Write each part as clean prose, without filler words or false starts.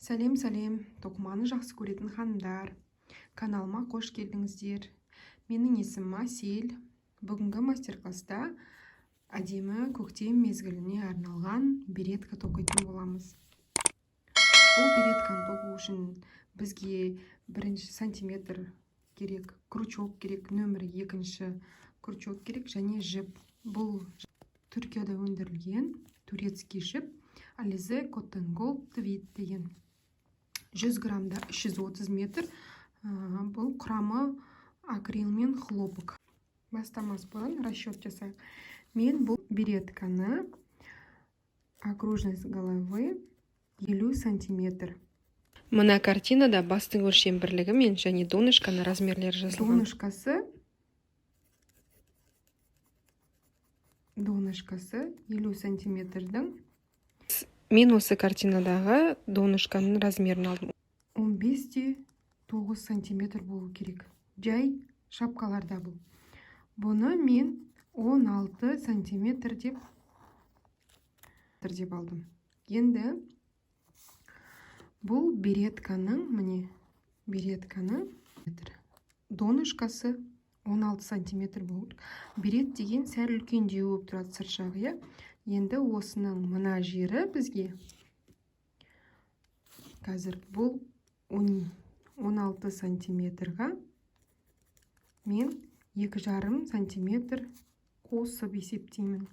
Сәлем, сәлем, тоқыманы жақсы көретін ханымдар! Каналыма қош келдіңіздер. Менің есімім Әсел. Бүгінгі мастер-класста әдемі көктем мезгіліне арналған беретка тоқитын боламыз. Бұл беретканы тоқу үшін бізге бірінші сантиметр керек, крючок керек, нөмірі екінші крючок керек және жіп. Бұл Түркияда өндірілген турецкий жіп, Alize Cotton Gold Tweed деген. 100 граммда 330 метр. Бұл құрамы акрил мен хлопок. Бастамас бұрын расчет жасайық. Мен бұл беретканы окружность головы 50 сантиметр. Мына картинада бастың өлшем бірлігі мен және донышканың размерлері жазылған. Донышкасы 50 сантиметрдің. Мен осы картинадағы донышканың размерін алдым. 15,9 сантиметр болу керек. Жай шапкаларда бұл. Бұны мен 16 сантиметр деп алдым. Енді бұл беретканың, міне, беретканың донышкасы 16 сантиметр болу керек. Берет деген сәл үлкендеу болып тұрады сырт жағы, иә? Енді осының мына жері бізге қазір бұл 16 сантиметрға мен 2,5 сантиметр қосып есептеймін.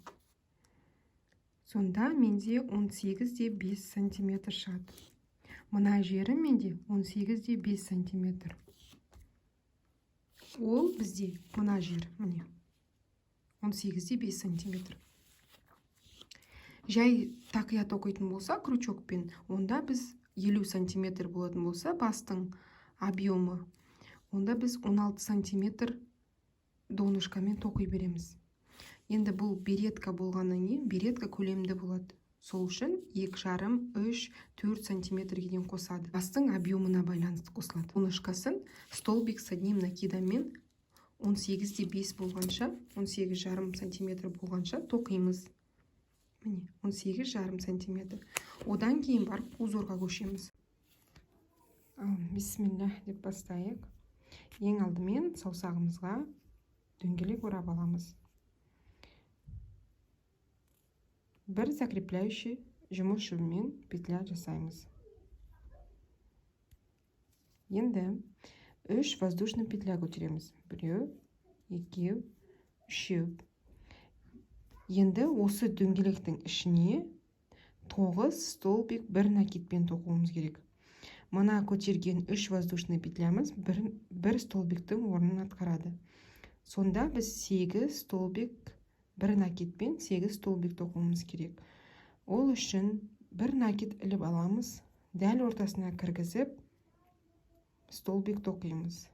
Сонда менде 18,5 сантиметр шығады. Мына жері менде 18,5 сантиметр. Ол бізде мына жер, міне, 18,5 сантиметр. Жай тақия тоқитын болса крючокпен, онда біз 50 сантиметр болатын болса бастың объемы, онда біз 16 сантиметр донышкамен тоқи береміз. Енді бұл беретка болғаннан кейін беретка көлемді болады. Сол үшін 2,5, 3, 4 сантиметрге дейін қосады. Бастың объемына байланысты қосылады. Донышкасын столбик с одним накидамен 18,5 болғанша, 18,5 сантиметр болғанша тоқимыз. Міне, 18,5 сантиметр. Одан кейін барып узорға көшеміз. Ал, бисмиллах деп бастайық. Ең алдымен саусағымызға дөңгелек орап аламыз. Бір закрепляющий жұмыс жібімен петля жасаймыз. Енді 3 воздушный петля көтереміз. Біреу, екеу, үшеу. Енді осы дөңгелектің ішіне 9 столбик бір накидпен тоқуымыз керек. Мына көтерген 3 воздушный петлямыз бір столбиктің орнын атқарады. Сонда біз 8 столбик бір накидпен 8 столбик тоқуымыз керек. Ол үшін бір накид іліп аламыз, дәл ортасына кіргізіп столбик тоқимыз.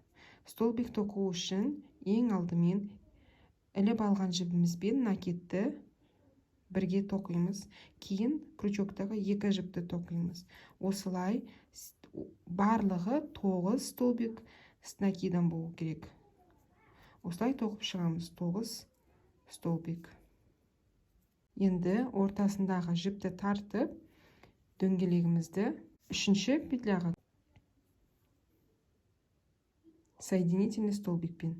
Столбик тоқу үшін ең алдымен іліп алған жібімізбен накидті бірге тоқимыз. Кейін крючоктағы екі жіпті тоқимыз. Осылай барлығы 9 столбик с накидом болу керек. Осылай тоқып шығамыз 9 столбик. Енді ортасындағы жіпті тартып, дөңгелегімізді үшінші петляға соединительный столбикпен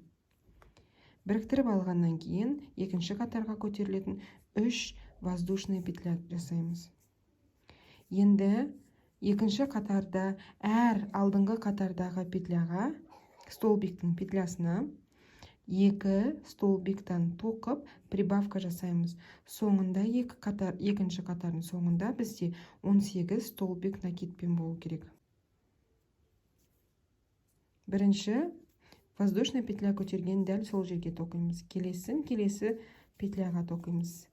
біріктіріп алғаннан кейін екінші қатарға көтерілетін 3 воздушный петля жасаймыз. Енді екінші қатарда әр алдыңғы қатардағы петляға, столбиктің петлясына 2 столбиктан тоқып прибавка жасаймыз. Соңында екі қатар, екінші қатардың соңында бізде 18 столбик накидпен болу керек. Бірінші воздушный петля көтерген дәл сол жерге тоқимыз. Келесін келесі петляға тоқимыз.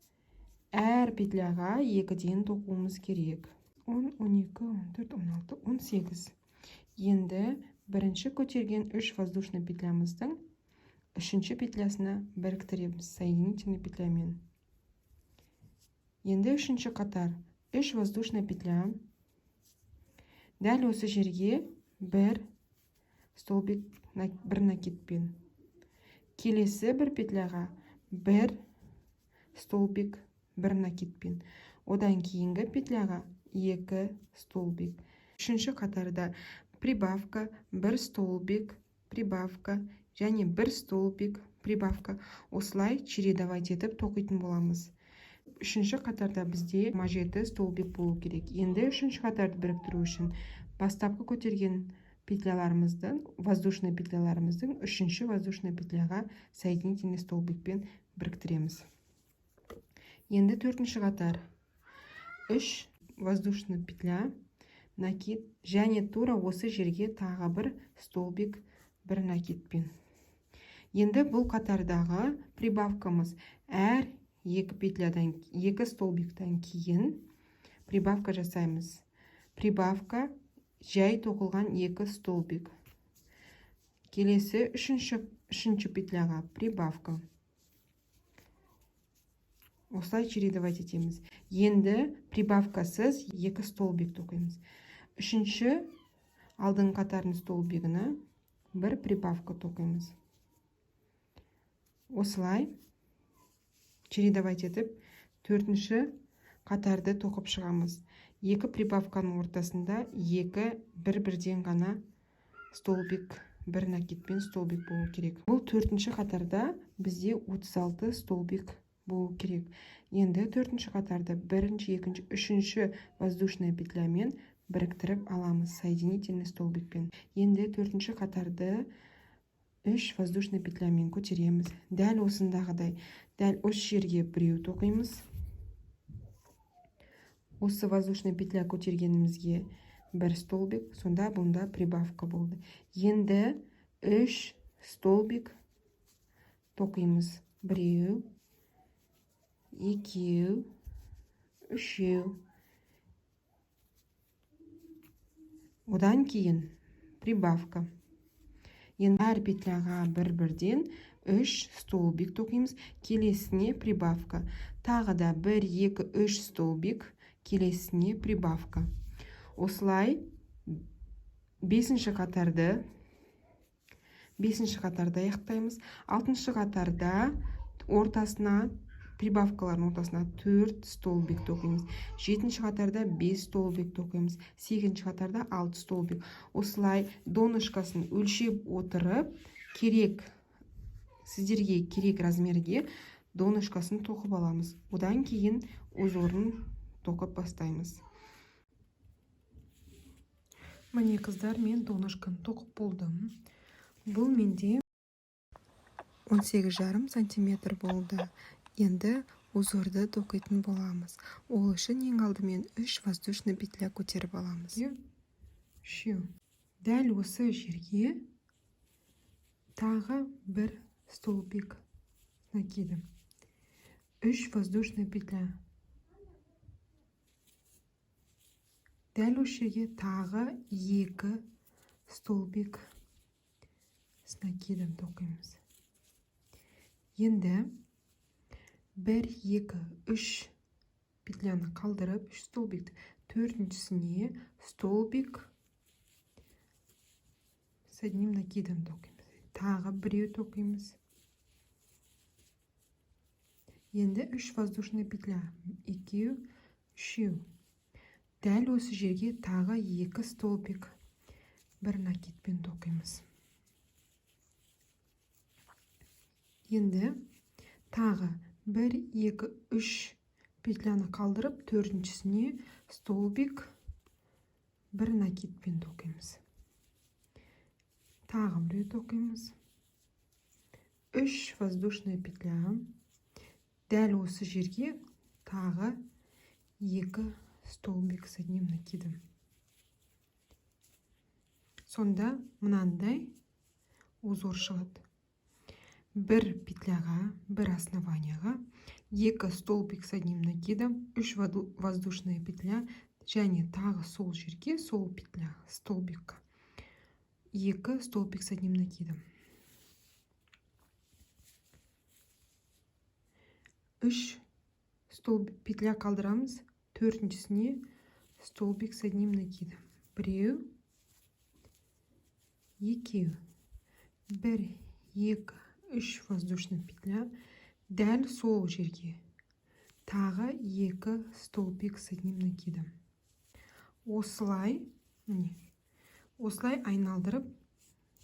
Әр петляға екіден тоқуымыз керек. 10, 12, 14, 16, 18. Енді бірінші көтерген 3 воздушный петлямыздың үшінші петлясына біріктіреміз соединительный петлямен. Енді үшінші қатар 3 воздушный петля. Дәл осы жерге бір столбик бір накидпен. Келесі бір петляға бір столбик бір накидпен. Одан кейінгі петляға 2 столбик. Үшінші қатарда прибавка, бір столбик, прибавка және бір столбик, прибавка. Осылай чередовать етіп тоқитын боламыз. Үшінші қатарда бізде 27 столбик болу керек. Енді үшінші қатарды біріктіру үшін бастапқы көтерген петляларымыздың, воздушный петляларымыздың үшінші воздушный петляға соединительный столбикпен біріктіреміз. Енді төртінші қатар 3 воздушный петля, накид және тура осы жерге тағы бір столбик, бір накидпен. Енді бұл қатардағы прибавкамыз әр екі петлядан, екі столбиктан кейін прибавка жасаймыз. Прибавка, жай тоқылған екі столбик. Келесі үшінші петляға прибавка. Осылай чередовать етеміз. Енді прибавкасыз екі столбик тоқимыз. Үшінші алдыңғы қатардың столбигіне бір прибавка тоқимыз. Осылай чередовать етіп төртінші қатарды тоқып шығамыз. Екі прибавканың ортасында екі бір-бірден ғана столбик, бір накидпен столбик болу керек. Бұл төртінші қатарда бізде 36 столбик болу керек. Енді төртінші қатарда бірінші, екінші, үшінші воздушная петлямен біріктіріп аламыз соединительный столбикпен. Енді төртінші қатарды үш воздушный петлямен көтереміз. Дәл осындағыдай, дәл осы жерге біреу тоқимыз. Осы воздушный петля көтергенімізге бір столбик, сонда бұнда прибавка болды. Енді үш столбик тоқимыз. Біреу, екеу, үшеу. Одан кейін прибавка. Енді әр петляға бір-бірден үш столбик тоқимыз. Келесіне прибавка. Тағы да 1, 2, 3 столбик, келесіне прибавка. Осылай бесінші қатарды аяқтаймыз. Алтыншы қатарда ортасына, прибавкалардың ортасына 4 столбик тоқимыз. Жетінші қатарда 5 столбик тоқимыз. Сегізінші қатарда 6 столбик. Осылай донышкасын өлшеп отырып, керек сіздерге керек размерге донышкасын тоқып аламыз. Одан кейін узорын тоқып бастаймыз. Міне, қыздар, мен донышканы тоқып болдым. Бұл менде 18,5 сантиметр болды. Енді узорды тоқитын боламыз. Ол үшін ең алдымен 3 воздушный петля көтеріп аламыз. Үшеу. Дәл осы жерге тағы бір столбик с накидом. 3 воздушный петля. Дәл осы жерге тағы 2 столбик с накидом тоқимыз. Енді 1, 2, 3 петляны қалдырып, 3 столбикті, төртіншісіне столбик с одним накидом тоқимыз. Тағы біреу тоқимыз. Енді 3 воздушный петля, екеу, үшеу. Дәл осы жерге тағы 2 столбик бір накидпен тоқимыз. Енді тағы 1, 2, 3 петляны қалдырып, төртіншісіне столбик бір накидпен тоқимыз. Тағы біреу тоқимыз. 3 воздушная петля. Дәл осы жерге тағы 2 столбик с одним накидом. Сонда мынандай узор шығады. Бір петляға, бір основанияға 2 столбик с одним накидом, 3 воздушная петля және тағы сол жерге, сол петля, столбикқа 2 столбик с одним накидом. 3 столбик петля қалдырамыз, төртіншісіне столбик с одним накидом. Біреу, екеу, 1, 2, 3 воздушный петля. Дәл сол жерге тағы 2 столбик с одним накидом. Осылай Міне, осылай айналдырып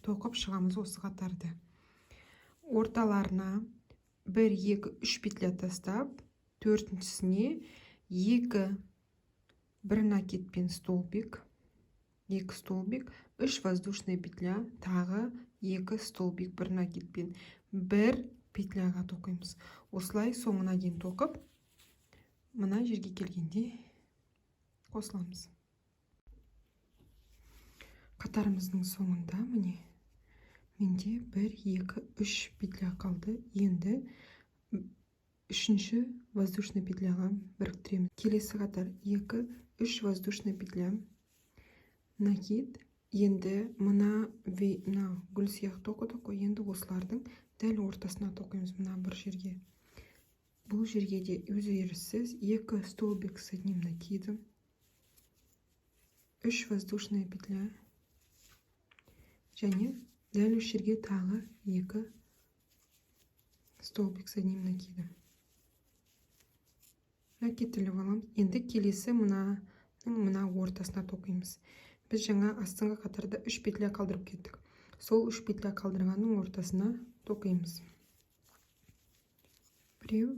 тоқып шығамыз осы қатарды. Орталарына 1, 2, 3 петля тастап, төртіншісіне 2 бір накидпен столбик, 2 столбик, 3 воздушная петля, тағы 2 столбик бір накидпен, бір петляға тоқимыз. Осылай соңына дейін тоқып, мына жерге келгенде қосыламыз. Қатарымыздың соңында міне менде 1, 2, 3 петля қалды. Енді үшінші воздушный петляға біріктіреміз. Келесі қатар 2, 3 воздушный петля, накид. Енді мына гүл сияқты тоқыдық қой, енді осылардың дәл ортасына тоқимыз, мына бір жерге. Бұл жерге де өзгеріссіз 2 столбик с одним накидом, 3 воздушная петля және дәл осы жерге тағы 2 столбик с одним накидом. Накид іліп аламыз. Енді келесі мынаның мына ортасына тоқимыз. Біз жаңа астыңғы қатарда 3 петля қалдырып кеттік. Сол 3 петля қалдырғанның ортасына тоқимыз. 1,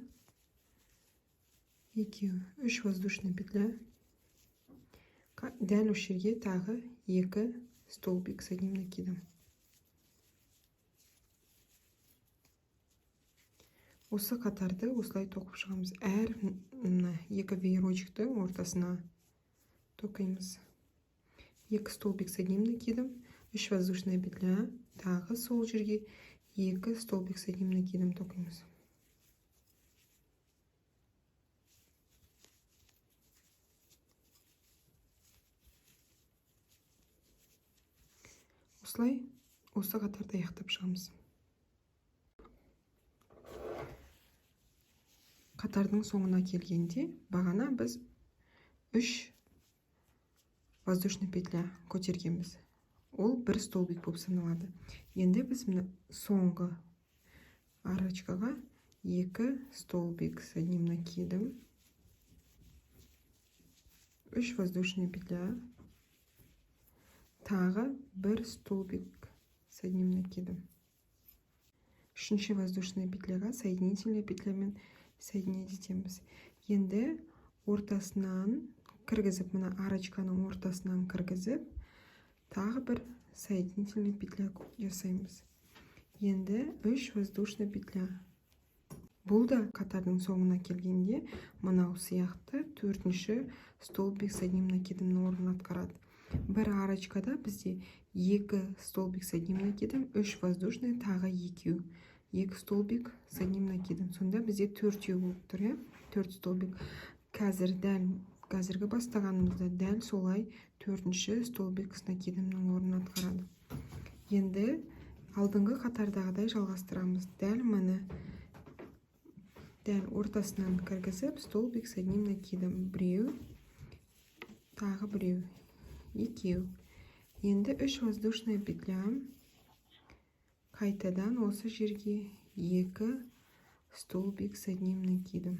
2, 3 воздушный петля. Дәл осы жерге тағы 2 столбик с одним накидом. Осы қатарды осылай тоқып шығамыз. Әр мына 2 веерочектің ортасына тоқимыз. 2 столбик с одним накидом, 3 воздушная петля, тағы сол жерге 2 столбик с одним накидом тоқимыз. Осылай осы қатарды аяқтап шығамыз. Қатардың соңына келгенде бағана біз 3 воздушный петля көтергенбіз. Ол бір столбик болып саналады. Енді біз мына соңғы арочкаға 2 столбик с одним накидом, 3 воздушный петля, тағы бір столбик с одним накидом. Үшінші воздушный петляға соединительный петлямен соединять етеміз. Енді ортасынан кіргізіп, мына арочканың ортасынан кіргізіп, тағы бір соединительный петля жасаймыз. Енді 3 воздушный петля. Бұл да қатардың соңына келгенде мынау сияқты төртінші столбик с одним накидомның орнын атқарады. Бір арочкада бізде 2 столбик с одним накидом, 3 воздушный, тағы 2. 2 столбик с одним накидом. Сонда бізде төртеу болып тұр, иә? 4 столбик. Қазір дәл қазіргі бастағанымызда дәл солай төртінші столбик с накидомның орнын атқарады. Енді алдыңғы қатардағыдай жалғастырамыз. Дәл міне дәл ортасынан кіргізіп столбик с одним накидом, біреу, тағы біреу, екеу. Енді 3 воздушная петля, қайтадан осы жерге 2 столбик с одним накидом.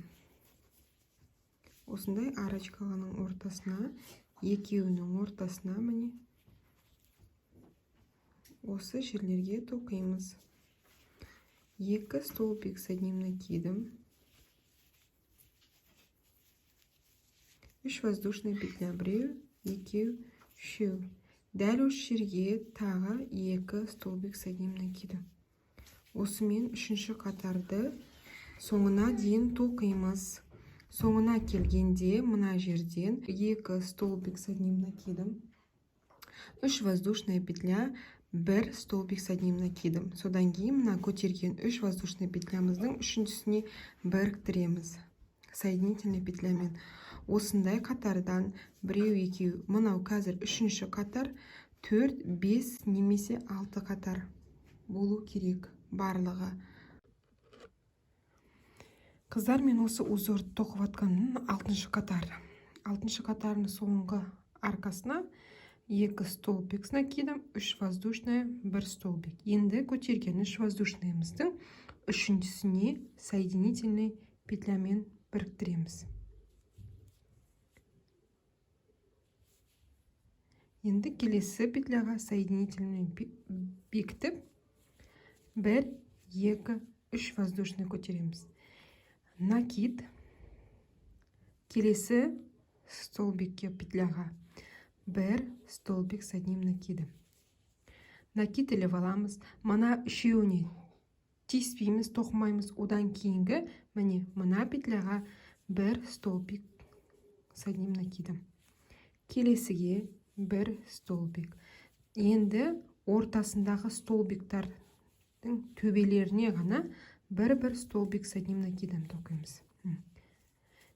Осындай арочканың ортасына, екеуінің ортасына міне осы жерлерге тоқимыз. 2 столбик с одним накидом, 3 воздушная петля, біреу, екеу, үшеу. Дәл осы жерге тағы 2 столбик с одним накидом. Осымен үшінші қатарды соңына дейін тоқимыз. Соңына келгенде мына жерден 2 столбик с одним накидом, 3 воздушная петля, 1 столбик с одним накидом. Содан кейін мына көтерген 3 воздушный петлямыздың үшіншісіне біріктіреміз соединительный петлямен. Осындай қатардан біреу, екеу, мынау қазір үшінші қатар, 4, 5 немесе 6 қатар болу керек барлығы. Қыздар, мен осы узорды тоқып жатқаным 6-шы қатар. 6-шы қатардың соңғы аркасына 2 столбик с накидом, 3 воздушная, 1 столбик. Енді көтерген 3 воздушныйымыздың үшіншісіне соединительный петлямен біріктіреміз. Енді келесі петляға соединительный бекітіп, 1, 2, 3 воздушный көтереміз. Накид, келесі столбикке, петляға 1 столбик с одним накидом. Накид іліп аламыз. Мына үшеуіне тиіспейміз, тоқымаймыз. Одан кейінгі, міне, мына петляға 1 столбик с одним накидом. Келесіге 1 столбик. Енді ортасындағы столбиктардың төбелеріне ғана бір-бір столбик с одним накидом тоқимыз.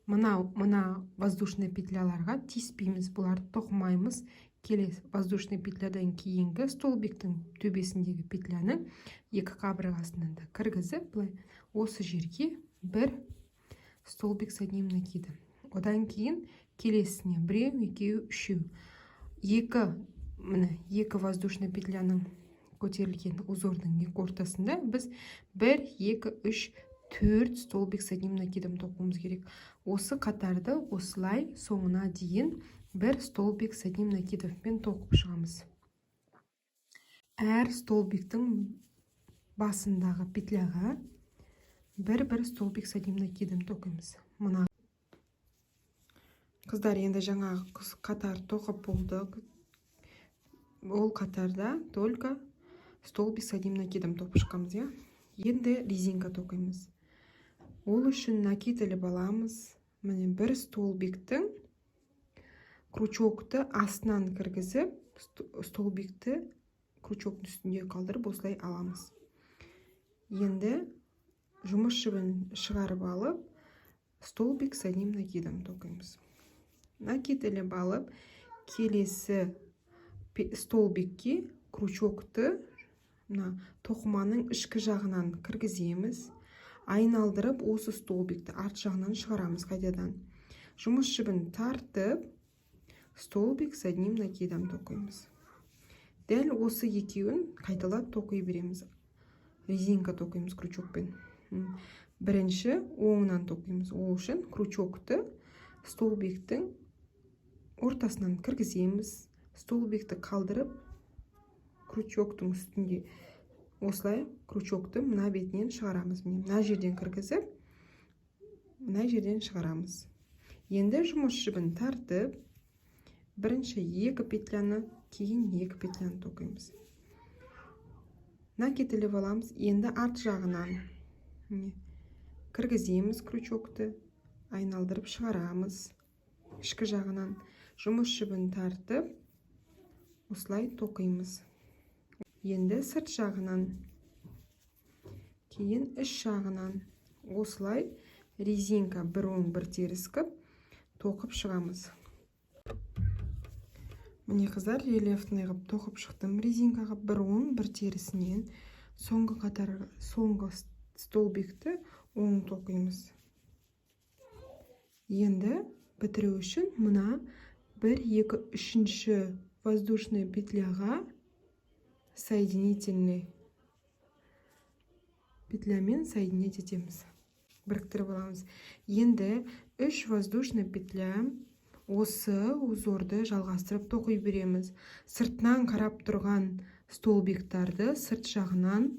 Мына воздушный петляларға тиіспейміз, бұларды тоқымаймыз. Келесі воздушный петлядан кейінгі столбиктің төбесіндегі петляны екі қабырғасынан да кіргізіп, былай осы жерге 1 столбик с одним накидом. Одан кейін келесіне біреу, екеу, үшеу. Екі, міне, екі воздушный петляның көтерілген узордың екі ортасында біз 1, 2, 3, 4 столбик с одним накидом тоқуымыз керек. Осы қатарды осылай соңына дейін 1 столбик с одним накидоммен тоқып шығамыз. Әр столбиктің басындағы петляға бір-бір столбик с одним накидом тоқимыз. Мына, қыздар, енді жаңағы қатар тоқып болдық. Ол қатарда только столбик с одним накидом тоқып шыққанбыз, иә. Енді резинка тоқимыз. Ол үшін накид іліп аламыз. Міне, бір столбиктің крючокты астынан кіргізіп, столбикті крючоктың үстінде қалдырып, осылай аламыз. Енді жұмыс жібін шығарып алып, столбик с одним накидом тоқимыз. Накид іліп алып, келесі столбикке крючокты мына тоқыманың ішкі жағынан кіргіземіз, айналдырып, осы столбикті арт жағынан шығарамыз. Қайтадан жұмыс жібін тартып, столбик с одним накидом тоқимыз. Дәл осы екеуін қайталап тоқи береміз. Резинка тоқимыз крючокпен. Бірінші оңынан тоқимыз. Ол үшін крючокты столбиктің ортасынан кіргіземіз, столбикті қалдырып крючоктың үстінде, осылай крючокты мына бетінен шығарамыз. Міне, мына жерден кіргізіп, мына жерден шығарамыз. Енді жұмыс жібін тартып, бірінші екі петляны, кейін екі петляны тоқимыз. Накид іліп аламыз. Енді арт жағынан, міне, кіргіземіз крючокты, айналдырып шығарамыз ішкі жағынан, жұмыс жібін тартып, осылай тоқимыз. Енді сырт жағынан, кейін іш жағынан, осылай резинка бір оң, бір теріс қып тоқып шығамыз. Міне, қыздар, рельефный қылып тоқып шықтым резинка қылып, бір оң, бір терісінен. Соңғы қатар, соңғы столбикті оң тоқимыз. Енді бітіру үшін мына 1, 2, үшінші воздушный петляға соединительный петлямен соединять етеміз, біріктіріп аламыз. Енді үш воздушный петля, осы узорды жалғастырып тоқи береміз. Сыртынан қарап тұрған столбиктарды сырт жағынан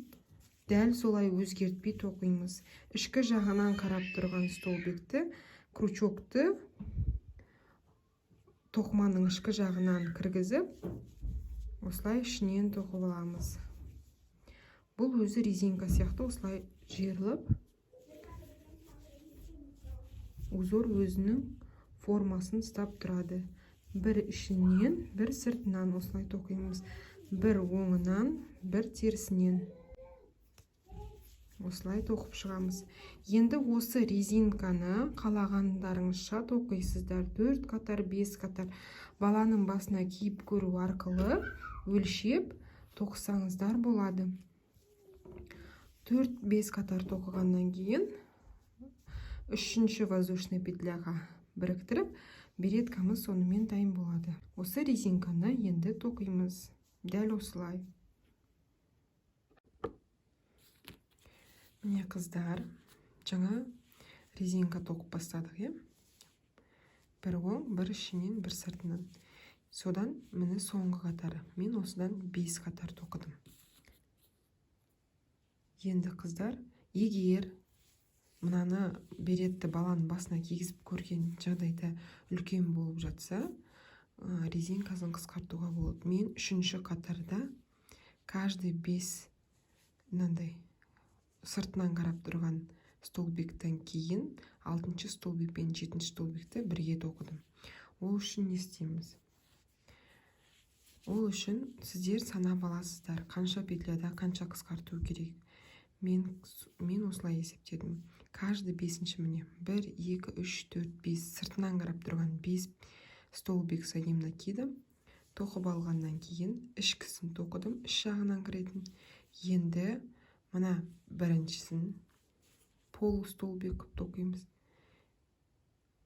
дәл солай өзгертпей тоқимыз. Ішкі жағынан қарап тұрған столбикті крючокты тоқыманың ішкі жағынан кіргізіп, осылай ішінен тоқып аламыз. Бұл өзі резинка сияқты осылай жиырылып, узор өзінің формасын ұстап тұрады. Бір ішінен, бір сыртынан осылай тоқимыз, бір оңынан, бір терісінен, осылай тоқып шығамыз. Енді осы резинканы қалағандарыңызша тоқисыздар: төрт қатар, бес қатар. Баланың басына киіп көру арқылы өлшеп тоқысаңыздар болады. 4-5 қатар тоқығаннан кейін үшінші воздушный петляға біріктіріп, береткамыз сонымен дайын болады. Осы резинканы енді тоқимыз дәл осылай. Міне, қыздар, жаңа резинка тоқып бастадық, иә, бір оң, бір ішінен, бір сыртынан. Содан, міне, соңғы қатары. Мен осыдан 5 қатар тоқыдым. Енді, қыздар, егер мынаны, беретті баланың басына кигізіп көрген жағдайда үлкен болып жатса, резинкасын қысқартуға болады. Мен үшінші қатарда каждый бес мынандай сыртынан қарап тұрған столбиктен кейін алтыншы столбик пен жетінші столбикті бірге тоқыдым. Ол үшін не істейміз? Ол үшін сіздер санап аласыздар, қанша петляда қанша қысқарту керек. Мен осылай есептедім: каждый бесінші, міне, бір, екі, үш, төрт, бес, сыртынан қарап тұрған бес столбик с одним накидом тоқып алғаннан кейін ішкісін тоқыдым, іш жағынан кіретін. Енді мына біріншісін полустолбик қылып тоқимыз.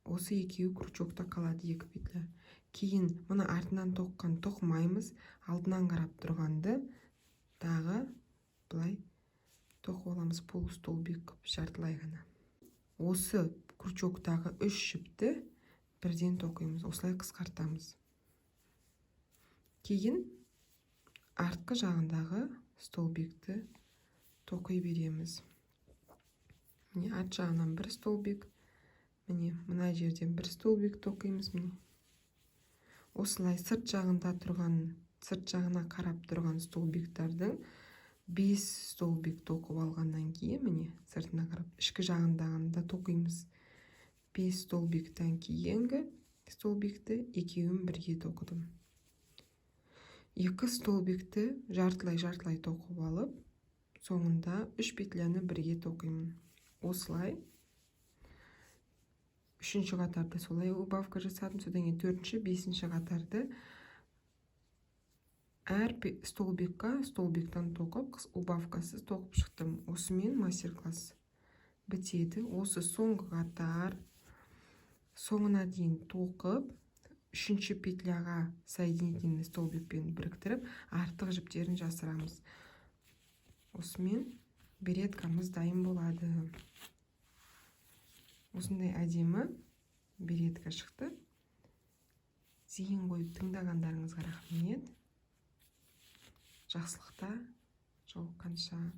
Осы екеуі крючокта қалады, екі петля. Кейін мына артынан тоққан тоқымаймыз, алдынан қарап тұрғанды тағы былай тоқып аламыз, полустолбик қылып, жартылай ғана. Осы крючоктағы үш жіпті бірден тоқимыз, осылай қысқартамыз. Кейін артқы жағындағы столбикті тоқи береміз. Міне, арт жағынан бір столбик, міне, мына жерден бір столбик тоқимыз. Міне, осылай сырт жағында тұрған, сырт жағына қарап тұрған столбиктардың бес столбик тоқып алғаннан кейін, міне, сыртына қарап, ішкі жағындағыны да тоқимыз. Бес столбиктен кейінгі столбикті екеуін бірге тоқыдым. Екі столбикті жартылай жартылай тоқып алып, соңында үш петляны бірге тоқимын. Осылай үшінші қатарды солай убавка жасадым. Содан кейін төртінші, бесінші қатарды әр столбикқа столбиктан тоқып, убавкасыз тоқып шықтым. Осымен мастер класс бітеді. Осы соңғы қатар соңына дейін тоқып, үшінші петляға соединительный столбикпен біріктіріп, артық жіптерін жасырамыз. Осымен береткамыз дайын болады. Осындай әдемі беретка шықты. Зейін қойып тыңдағандарыңызға рахмет. Жақсылықта жолыққанша!